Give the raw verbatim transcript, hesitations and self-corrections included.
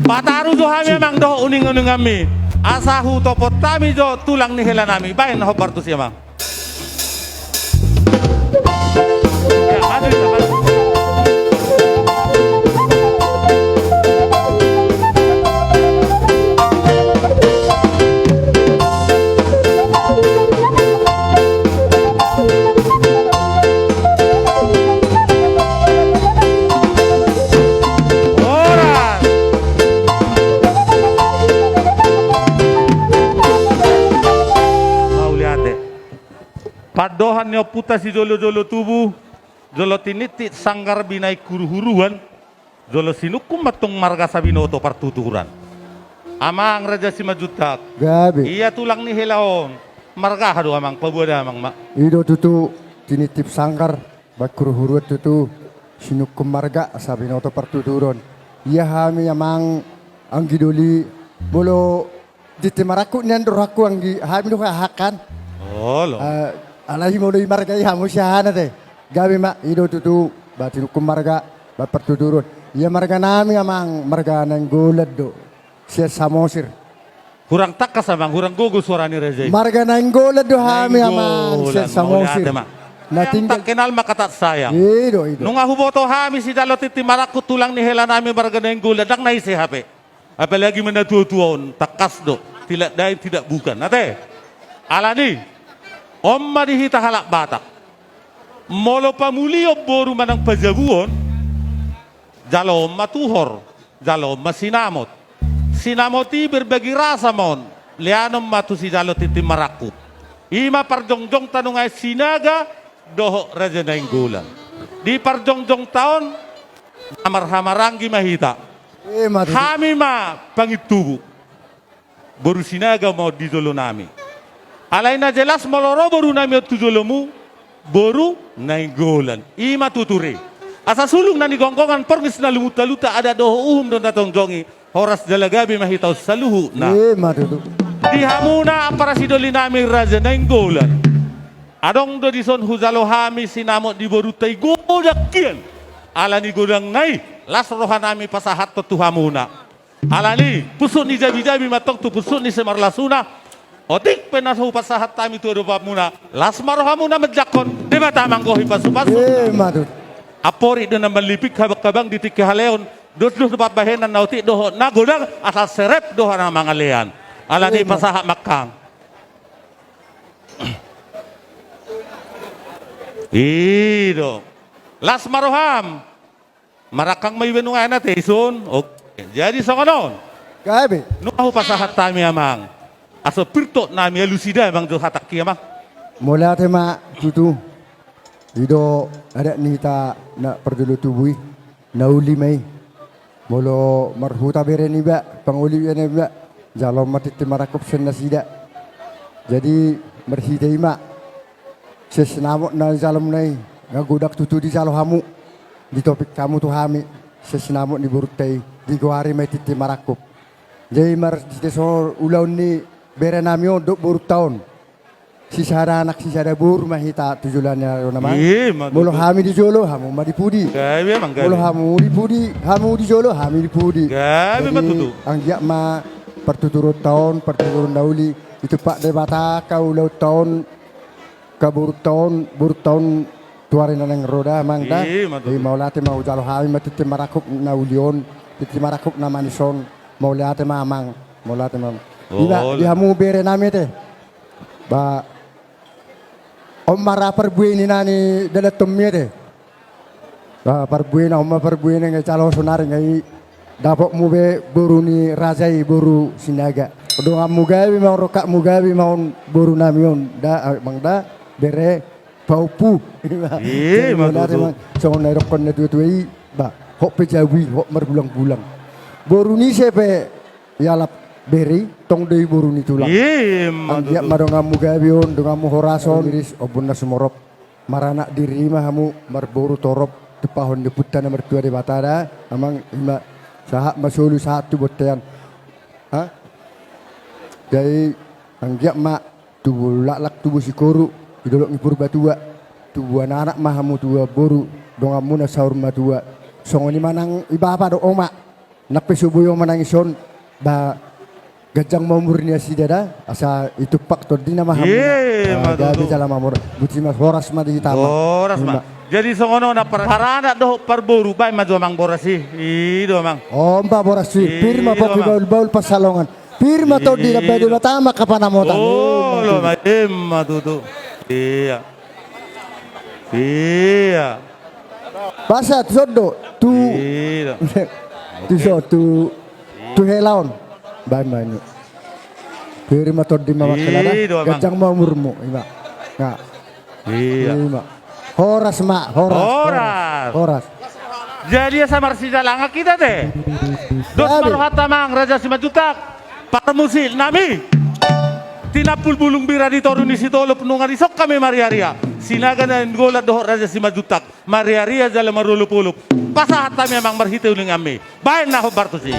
Pataru jo hami amang dohot uninguninganmi, asa hutopot hami jo tulang ni helanami. Baen na hombar tusi amang. Horas. Mauliate. Pandohan ni ompunta sijolojolo tubu, jolo tinitip sanggar binahen huruhuruan, jolo sinungkun ma tong marga Sabinoto partuturan. Amang Raja Simanjuntak. Gabe. Ia tulang ni hela on, marga aha do amang, paboa damang ma. I do tutu, tinitip sanggar, bahen huruhuruan tutu, sinungkun marga Sabinoto partuturan. Ia hami amang anggi doli, molo tintin marangkup nian do rohangku anggi, hami do hahakan. Olo. Eh, alai molo i marga i hamu sian aha na te. Gabe ma, i do tutu, bahen sinungkun marga, bahen partuturan. Ia marganami amang, marga Nainggolan do. Sian Samosir. Hurang tangkas amang, hurang gogo suara ni raja i. Marga Nainggolan do hami amang, Nainggolan, sian Samosir. Mauliate ma. Na tinggal. Tak kenal maka tak sayang. I do, i do. Nunga huboto hami sijalo tintin marangkup tulang ni helanami marga Nainggolan, ndang na ise hape. Apalagi ma natuatua on, tangkas do, tidak lain tidak bukan. Ate, alani, on ma di hita halak Batak. Molo pamulion boru manang pajabuon, jaloon ma tuhor, jaloon ma sinamot. Sinamot i berbagi rasa ma on, leanon ma tu sijalo tintin marangkup. I ma parjongjongta nunga i Sinaga dohot Raja Nainggolan. Di parjongjongta on, na marhahamaranggi ma hita. Eh, ma tutu. Hami ma pangintubu. Boru Sinaga ma on di jolonami. Alai na jelas molo ro borunami on tu jolomu, boru Nainggolan. I ma tutu re. Asa sulung na nigonggongan, porngis na lumunta-lunta, adat dohot uhum do na tongjongi, horas jala gabe ma hita on saluhutna. Eh, ma tutu. Di hamuna ampara sidolinami Raja Nainggolan. Adong do dison hujalo hami sinamot ni borunta i godang hian. Alani godangna i, las rohanami pasahathon tu hamuna. Alani, pusuk ni jabijabi ma tong tu pusuk ni simarlasuna. Otik pe na so hupasahat hami tu adopanmuna, las ma rohamuna manjangkon, Debata ma anggo i pasupasu. Eh, ma tutu. Amporik do na manlipik habanghabang di tingki haleon, dosdos do pambahenan na otik dohot na godang, asa serep do hita na mangalean. Alani, eh, ma. Pasahat ma hami. I do. Las ma roham. Marangkang ma iba nunga na te ison. Oke. Jadi songon on. Gabe. Nunga hupasahat hami amang. Asa pirtop nami alusi damang jo hatangki amang. Mauliate ma tutu. I do adat ni hita na parjolo tubu i. Na uli ma i. Molo marhuta bere niba, pangoli bere niba, jalo ma tintin marangkup sian nasida. Jadi marhite i ma. Sian sinamot na jalo muna i, nga godang tutu dijalo hamu. Ditopik hamu tu hami, sian sinamot ni borunta i, digoari ma i tintin marangkup. Jadi marhite songon ulaon ni berenami on dohot borunta on. Sisada anak, sisada boru ma hita tu joloan ni ari on amang. Ima tutu. Molo hami di jolo, hamu ma di pudi. Gabe amang, gabe. Molo hamu di pudi, hamu di jolo, hami di pudi. Gabe ma tutu. Jadi, anggiat ma partuturonta on, partuturon na uli, ditumpak Debata angka ulaonta on, angka borunta on, borunta on tu ari na naeng ro da amang da. Ima tutu. Jadi mauliate ma hujalo hami ma tintin marangkup na uli on, tintin marangkup na manis on. Mauliate ma amang, mauliate ma. Ima, di hamu berenami ate. Ba, on ma ra parbue ni na nidalanhonmi ate. Ba, parbuena, on ma parbuena, nga jalo sonari nga i dapotmu be boru ni raja i, boru Sinaga. Donganmu gabe ma on, rongkapmu gabe ma on, borunami on da, amang da, bere, pahompu. Ima tutu. Songon na nidokkon natuatua i, ba, hot pe jabu i, hot margulanggulang. Boru ni ise pe ialap bere i, tong do i boru ni tulang. Ima tutu. Anggiat ma donganmu gabe on, donganmu horas on. Iris, ombun na sumorop. Maranak diri ma hamu, marboru torop, tumpahon ni Ompunta na martua Debata da, amang, ima, sahat ma solu, sahat tu bontean. Ha? Jadi, anggiat ma, tubu laklak, tubu sikoru, di dolok ni Purbatua, tubuan anak ma hamu, tubuan boru, donganmuna saur matua. Songon i ma nang i bapa dohot oma. Nang pe so boi ho manangis on, ba ganjang ma umur ni nasida da, asa ditumpak tondina ma hamu. Ima tutu. Gabe jala mamora. Botima, horas ma di hita ma. Horas ma. Jadi songon on, paranak dohot parboru, baen ma jo amang boras i. I do amang. On ma boras i. Pir ma pongki, baul-baul pansalongan. Pir ma tondi, na baen Debata ma angka panamotan. Olo ma, ima tutu. Ia. Ia. Boasa tu son do, tu. Ia. Tu son, tu, tu hela on. Baen ma i. Pir ma tondi ma, makkelada. Ganjang ma umurmu, ima. Nah. Ia. Ima. Horas ma, horas, horas, horas. Jadi asa marsijalangan hita te. Dos ma rohanta amang Raja Simanjuntak, parmusik nami. Tinampul bulung bira di toru ni sitolop, nunga dison hami marria-ria. Sinaga Nainggolan dohot Raja Simanjuntak, marria-ria jala marolop-olop. Pasahat hami amang marhite uling ami. Baen na hombar tusi.